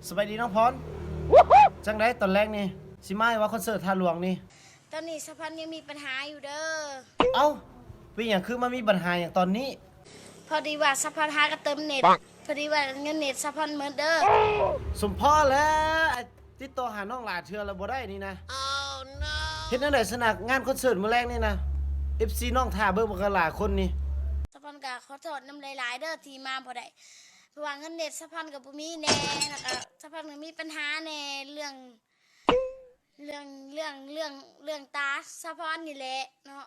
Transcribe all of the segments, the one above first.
ສະບາຍດີນ້ອງພອນ ຈັ່ງໃດຕອນແລງນີ້ ຊິມາຢູ່ບໍ່ຄອນເສີດທ່າຫຼວງນີ້? ຕອນນີ້ສາວພອນຍັງມີບັນຫາຢູ່ເດີ. ເອົ້າ ເປັນຫຍັງຄືມາມີບັນຫາຫຍັງຕອນນີ້? ພໍດີວ່າສາວພອນຫາກະເຕີມເນັດ ພໍດີວ່າເງິນເນັດສາວພອນໝົດເດີ. ສົມພໍແລ້ວ ຕິດຕໍ່ຫານ້ອງຫຼາຍເທື່ອແລ້ວບໍ່ໄດ້ນີ້ນະ. ເຮັດແນວໃດຊັ້ນນະ ງານຄອນເສີດມື້ແລງນີ້ນະ ເອັຟຊີນ້ອງຖ້າເບິ່ງບັກຫຼາຍຄົນນີ້. ສາວພອນກະຂໍໂທດນຳຫຼາຍໆເດີທີ່ມາບໍ່ໄດ້ ເພາະວ່າເງິນເນັດສາວພອນກະບໍ່ມີແດ່ ແລ້ວກະສາວພອນກະມີບັນຫາແດ່ ເລື່ອງ ເລື່ອງ ເລື່ອງ ເລື່ອງ ເລື່ອງຕາສາວພອນນີ້ແຫຼະເນາະ.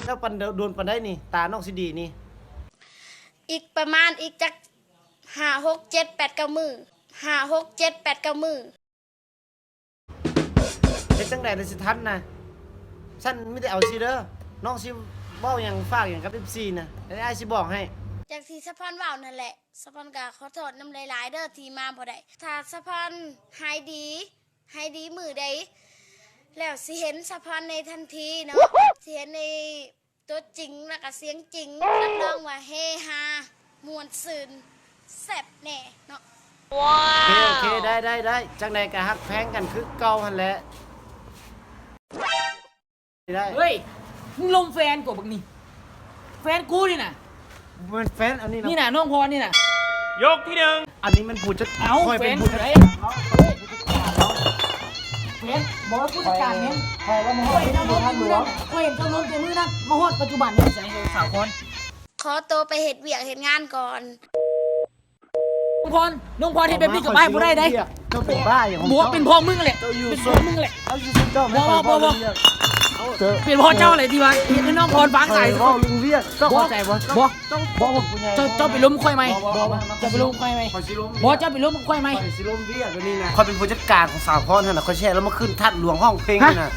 ແລ້ວປານ ໂດນປານໃດນີ້ ຕານ້ອງຊິດີນີ້? ອີກປະມານອີກຈັກ ຫ້າ ຫົກ ເຈັດ ແປດ ເກົ້າ ມື້ ຫ້າ ຫົກ ເຈັດ ແປດ ເກົ້າ ມື້. ເຮັດຈັ່ງໃດລະຊິທັນນະ? ຊັ້ນມີແຕ່ເອົາຊີ້ເດີ ນ້ອງຊິເວົ້າຫຍັງ ຝາກຫຍັງກັບເອັຟຊີນະ ແລ້ວອ້າຍຊິບອກໃຫ້. ຢ່າງທີ່ສາວພອນເວົ້ານັ້ນແຫຼະ ສາວພອນກະຂໍໂທດນຳຫຼາຍໆເດີທີ່ມາບໍ່ໄດ້. ຖ້າສາວພອນຫາຍດີ ຫາຍດີມື້ໃດ ແລ້ວຊິເຫັນສາວພອນໃນທັນທີເນາະ ຊິເຫັນໃນ ຕົວຈິງ ແລ້ວກະສຽງຈິງ ຮັບຮອງວ່າເຮຮາ ມ່ວນຊື່ນ ແຊບແນ່ເນາະ. ໂອເຄ ໂອເຄ ໄດ້ ໄດ້ ໄດ້ ຈັ່ງໃດກະຮັກແພງກັນຄືເກົ່າຫັ້ນແຫຼະ. ໄດ້ ເຮີ້ຍ ມຶງລົມແຟນກູບັກນີ້ ແຟນກູນີ້ນະ ບໍ່ແມ່ນແຟນ ອັນນີ້ນະ ນີ້ນະ ນ້ອງພອນນີ້ນະ ຍົກທີໜຶ່ງ ອັນນີ້ມັນຜູ້ຈັດ ເອົ້າ ຂ້ອຍເປັນຜູ້ຈັດການ ແຟນ ບໍ່ ຜູ້ຈັດການແມ່ນ ຂ້ອຍລະມາຮອດ ຂ້ອຍເຈົ້າລົມຢູ່ນັ້ນ ຂ້ອຍເຫັນເຈົ້າລົມແຕ່ມື້ນັ້ນ ມາຮອດປັດຈຸບັນນີ້ໃສສາວພອນ. ຂໍໂຕໄປເຮັດວຽກເຮັດງານກ່ອນ. ນ້ອງພອນ ນ້ອງພອນເຮັດແບບນີ້ກັບອ້າຍບໍ່ໄດ້ເດ້. ເຈົ້າເປັນບ້າຫຍັງຂອງ ບໍ່ ເຈົ້າ ເປັນເພາະມຶງແຫຼະ ເຈົ້າຢູ່ ເປັນເພາະມຶງແຫຼະ ເຈົ້າຢູ່ຊຸມເຈົ້າແມ່ນ ບໍ່ ບໍ່ ບໍ່ ເຈົ້າເປັນເພາະເຈົ້າແຫຼະທີ່ວ່າເຮັດໃຫ້ນ້ອງພອນວາງສາຍ. ເວົ້າເລື່ອງວຽກ ເຈົ້າເຂົ້າໃຈບໍ່? ບໍ່ ບໍ່ ບໍ່ ເຈົ້າ ເຈົ້າໄປລົມຂ້ອຍໃໝ່ ບໍ່ ບໍ່ ເຈົ້າໄປລົມຂ້ອຍໃໝ່ ຂ້ອຍຊິລົມ ບໍ່ ເຈົ້າໄປລົມຂ້ອຍໃໝ່ ຂ້ອຍຊິລົມວຽກອັນນີ້ນະ. ຂ້ອຍເປັນຜູ້ຈັດການຂອງສາວພອນຫັ້ນນະ ຂ້ອຍຊິໃຫ້ລາວມາຂຶ້ນທາດຫຼວງຮ້ອງເພງຫັ້ນນະ. ຮະ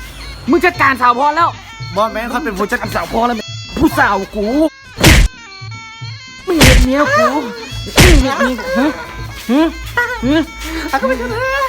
ມຶງຈັດການສາວພອນແລ້ວ? ບໍ່ແມ່ນ ຂ້ອຍເປັນຜູ້ຈັດການສາວພອນແລ້ວ ຜູ້ສາວກູ ມຶງເຮັດເມຍກູ. ມຶງເຮັດເມຍ ຮະ ຮະ ຮະ.